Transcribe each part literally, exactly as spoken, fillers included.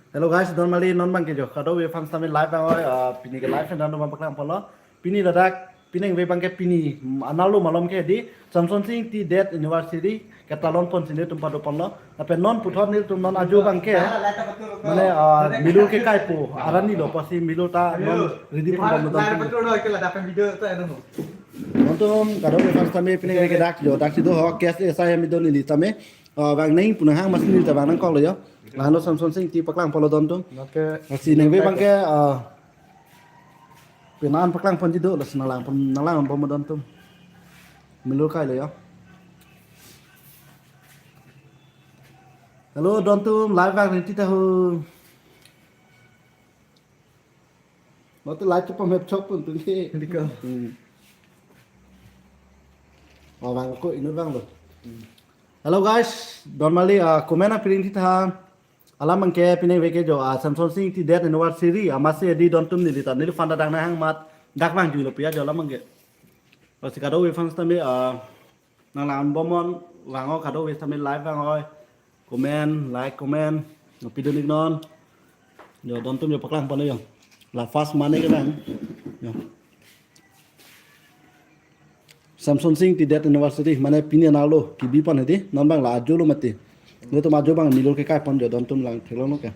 Hello guys, normally non abangke jo kadokave aphan sitame live vang oi, ah, pini ke live nang nangpaklang ponlo. Pini ladak, pini ningve abangke pini, mm, anarlo malom ke hedi Samson Sing Ingti death anniversary ketalon ponsi nelitum pado ponlo. Lapen non puthot nelitum non ajo abangke, mane, ah, milur kekai pu arni lo pusi milur ta non ready pon bom dam. Nontum kadokave aphan sitame pini ningve ke dak jo, dak si do ho, K S A S I hem do neli tame. Ah, vang nangji pu nanghang amatsi neli ta vang nangkoklo jo. Lahenlo Samson Sing Ingti paklang ponlo dontum. Oke. Lasi ningve abangke, ah, pini nangpaklang ponji do, lasi nanglang pon, nanglang bom dontum. Milur kailo jo. Hello dontum, live vang rinti ta ho. Lote live chepamep chok pon tungke. Diko. Hmm. Oh, vanglo ko, inut vanglo. Hmm. Hello guys, normally, ah, comment nangpi rinti tha. Alam abangke pini ningve ke jo, ah, Samson Sing Ingti death anniversary, ah, amatsi hedi dontum neli ta, neliphan ta dak nanghang amat, dak vangjuilo pu jo alam abangke. Lasi kadokave aphan sitame, ah, nanglang bom non, vang oi kadokave sitame live vang oi. Comment, like, comment. Nangpidun iknon. Jo, dontum jo paklang ponlo jo. La first mane ke vang. Jo. Samson Sing Ingti death anniversary, mane pini anarlo kebi pon hedi, non abang la ajo lo mati. Nelitum ajo abang milur kekai pon jo, dontum lang theklonglo ke.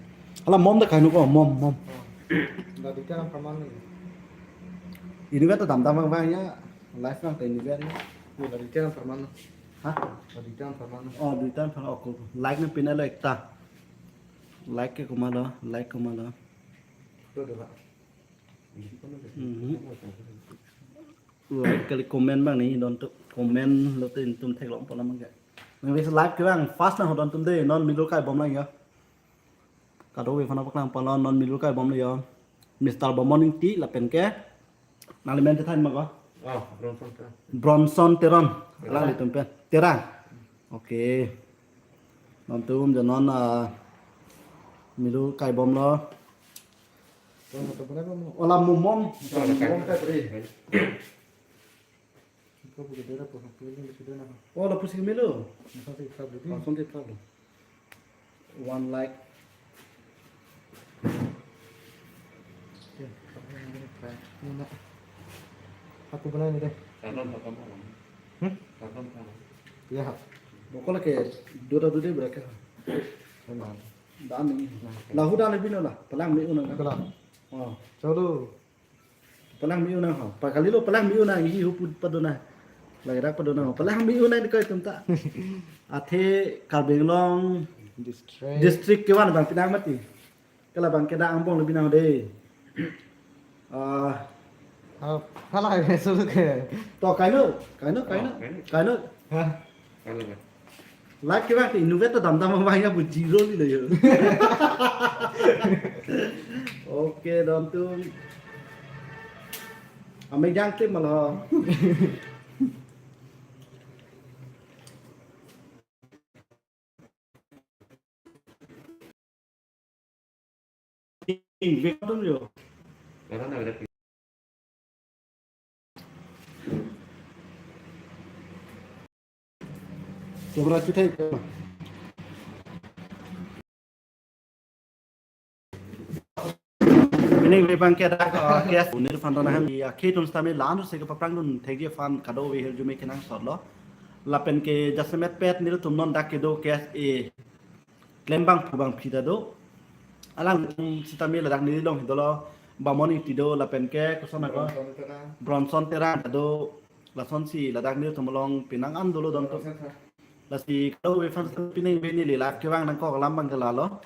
Ala mom ta kaino ko, mom, mom. Dadi kan perman ni. Inutvet ta damdam vang vang ya, live vang ta inutvet ya. Dadi kan perman. Hah? Dadi kan perman. Oh, dadi kan perman, oke. Like nangpi nanglo ekta. Like ke komatlo, like komatlo. Itu adalah. Mhm. Like kali comment abang ni dontum. Comment lote nelitum theklong pon alam abangke. Nang live kevang fast nang ho dontum dei, non milur kai bom lang jo. Kadokave aphan paklang ponlo, non milur kai bom lang jo. Mister Bomon Ingti lapen ke. Nangli men chethan ma ko? Oh, Bronson Teron. Bronson Teron. Teron. Alanglitum pen. Terang. Oke. Dontum jo non, ah, milur kai bomlo. Ola mumom. Mumom kai pri. Iko bu kedera po, pilih sudah na. Oh, lapusi melo. Masa sih, sab dulu. Langsung di tab. One like. Oke, apa yang ini, Frank? Ini nak. Aku benar ni deh. Salam, salam, salam. Hmm? Salam, salam. Ya. Bokol ke dua ratus dua belas ke. Memang. Dan ini. Nah, lahu dan lebih nona. Palang mi unang. Palang. Oh. Chalo. Palang mi unang ho. Pakalilo palang mi unang, ihi hupu padona. Lagi rak padona ho. Palang mi unang di koi tumta. Athe Karbi Anglong District. District kevan abang pinang mati. Kala abang keda angbong lebih nang dei. Ah. Ah, salah ya, sulit ya. To kaino, kaino, kaino. Oh, kaino. Kaino. Hah? Kaino, kaino. Like kevang ke inutvet ta damdam abang ya bu zero ni lo jo. Oke, dontum. Ame jang tim malah. Ingve atum jo. Sobra chuthai. Pini ningve abangke dak, ah, K S A S I unit fund na ham ya ketun sitame la-an si kepaphrang dun thekji aphan kadokave hirjume kenangsotlo. Lapen ke jasemet pet nelitum non dak kedo K S A S I klembang pu bang phita do. Alangtum sitame ladak neli along hidolo Bomon Ingti do lapen ke koson ako Bronson Terang. Bronson Terang do, lasonsi ladak nelitum along pinang an dolo dontum. Lasi kadokave aphan pini ningve neli live kevang nangkok alam abangke lalo.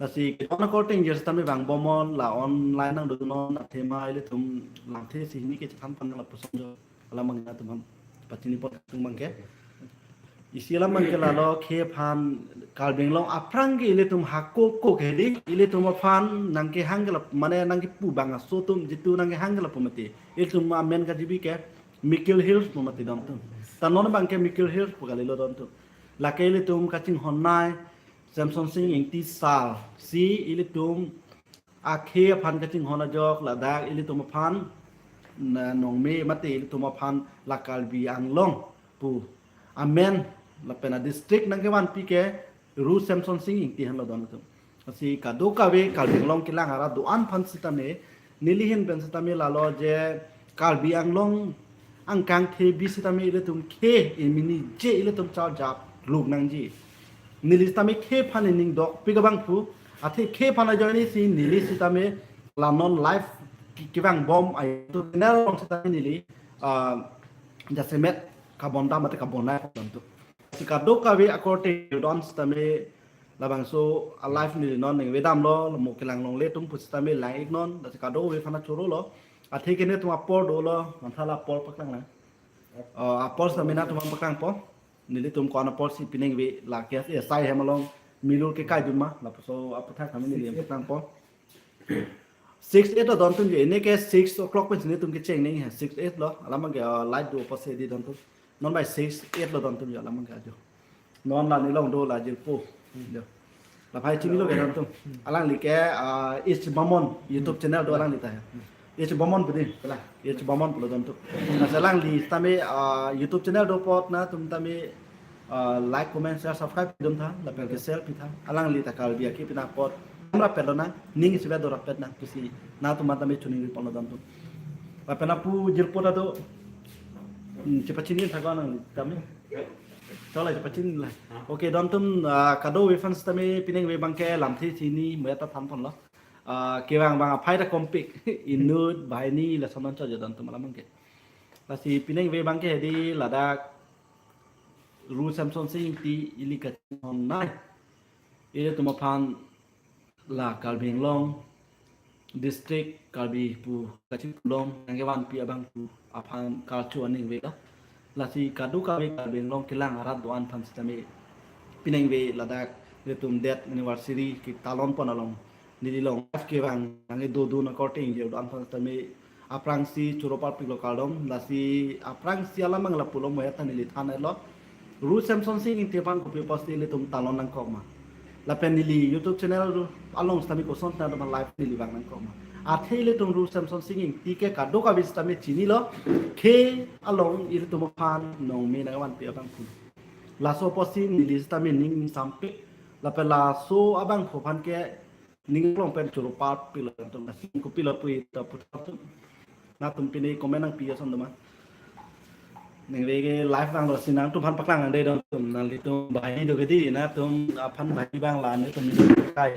Lasi kedon akorte jer sitame vang bomnon la online nangdunnon athema ilitum lamthe si hini kechethan pon lapuson jo. Alam abang nelitum pachini pon tung abangke. Isi alam abangke lalo khei aphan Karbi Anglong aphrang ke ilitum hako ko ke di, ilitum aphan nangkehang ke lap, mane nangkepu bang aso atum jitu nangkehang ke lapu mati. Ilitum amen kajibi ke Mikir Hills pu mati dontum. Ta non abangke Mikir Hills pu kalilo dontum. Lake ilitum kachinghon nai Samson Sing Ingti sar si ilitum akhei aphan kachinghon ajok ladak ilitum aphan na nongme mate ilitum aphan la Karbi Anglong pu amen lapen adistrict nangkevanpi ke Ru Samson Sing Ingti henlo dontum. Lasi kadokave Karbi Anglong kelang arat do-an aphan sitame, neli ahin pen sitame lalo je Karbi Anglong angkang thebi sitame ilitum khei eminiji ilitum charjap luk nangji. Neli sitame khei aphan ening dokpik abangphu, athe khei aphan ajoine si neli sitame la non live ki-, kevangbom a-YouTube channel along sitame neli, ah, jasemet kabondam ate kabonai kontu. Si kadokave akorte don sitame labangso a-live neli non ningve damlo, mo kelang longle atum pu sitame lang-iknon, lasi kadokave aphan chorolo. Athe ke netum apor dolo, mantha la apor paklang lang. Ah, apor sitame nangtum aphan paklangpo. Nelitum ko-an apor si piningve la ke, eh, sai hem along milur ke kaidun ma, lapuson aputhak kami neli paklangpo. Six eight lo dontum je, ene ke six o'clock pen si netum kecheng nangji he, six eight lo, alam abangke, ah, light do apotsi dei dontum. Non bai six eight lo dontum je, alam abangke ajo. Non la nelong do la jirpo. Jo. Lapu chinilo ke dontum. Alangli ke, ah, H Barman YouTube channel do alangli ta he. H Barman pu dei. Kalang. H Barman pulo dontum. Lasi alangli tame, ah, YouTube channel do apot nangtum tame, ah, like, comment, share, subscribe pidun tha, lapen ke share pitha. Alangli ta Karbi akhei pina apot. Ram rapet lonang, ning isivet do rapet nang, pusi nangtum aphan tame choningri ponlo dontum. Lapen apu jirpo ta do, hmm, chepachini tha ko nang tame. Chola chepachini la. Okay, dontum, ah, kadokave aphan sitame piningve abangke lamthe chini mo ya ta than ponlo. Ah, kevang abang aphai ta kompik, inut, banghini, lason non chojo dontum alam abangke. Lasi piningve abangke hedi ladak Ru Semsonsing Ingti ili kachinghon nai. Ilitum aphan la Karbi Anglong district Karbi pu kachipulom nangkevanpi abangphu aphan karcho aningve lo. Lasi kadokave Karbi Anglong kelang arat do-an aphan sitame piningve ladak ilitum death anniversary ketalon pon along neli long live kevang nangkedodun akorte ingjir do-an aphan sitame aphrangsi choro parpiklo kardom, lasi aphrangsi alam abang lapulo mo ya ta neli than etlo. Ru Semsonsing Ingti aphan kopi apotsi ilitum talon nangkok ma. Lapen neli YouTube channel along sitame koson sitame live neli vang nangkok ma. Athe ilitum Ru Semsonsing Ingti ke kadokave sitame chinilo, khei along ilitum aphan nongme nangvanpi abangphu. Laso apotsi neli sitame ning sampik, lapen laso abangphu aphan ke ning long pen choro parpiklo dontum, nangtum kopilo pu ta puthot atum. Nangtum pine comment nangpi ason doma. Ningve ke live vanglo si nangtum aphan paklang nang dei dontum, nanglitum banghini do ke dei, nangtum aphan banghini vang la netum kai